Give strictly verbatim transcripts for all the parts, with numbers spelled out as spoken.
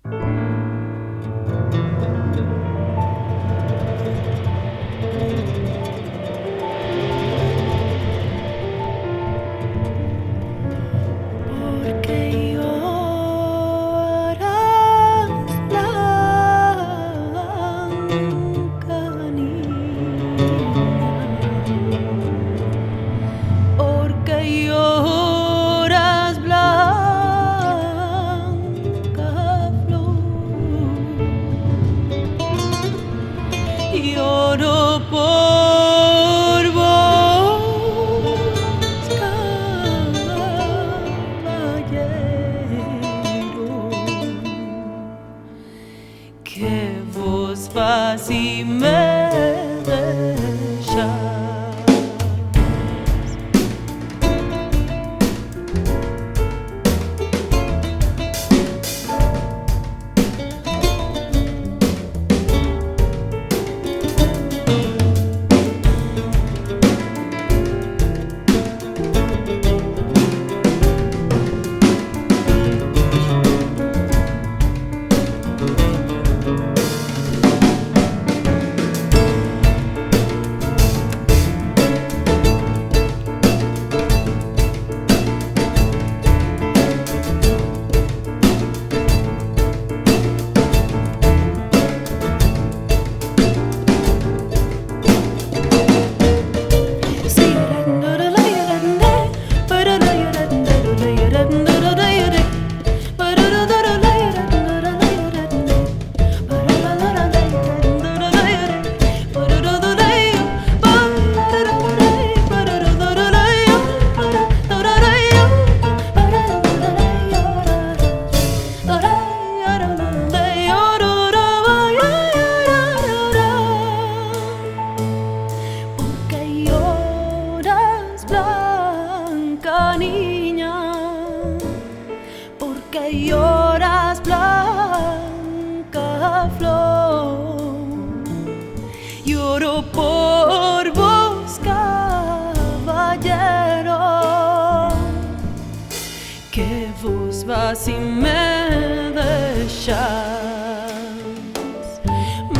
Porke yoras, blanka niña? Porke yoras, blanka flor? Yoro por vos, kaballero, ke vos vas i me deshas. Porke yoras, blanka niña? Porke yoras, blanka flor? Yoro por vos, kaballero, ke vos vas i me deshas.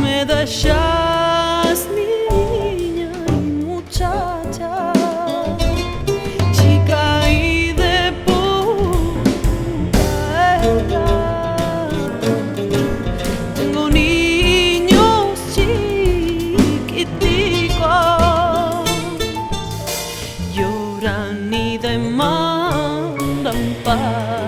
Me deshas, niña i muchacha, chika i de poka edad. Tengo niños chikitikos, yoran i demandan paz.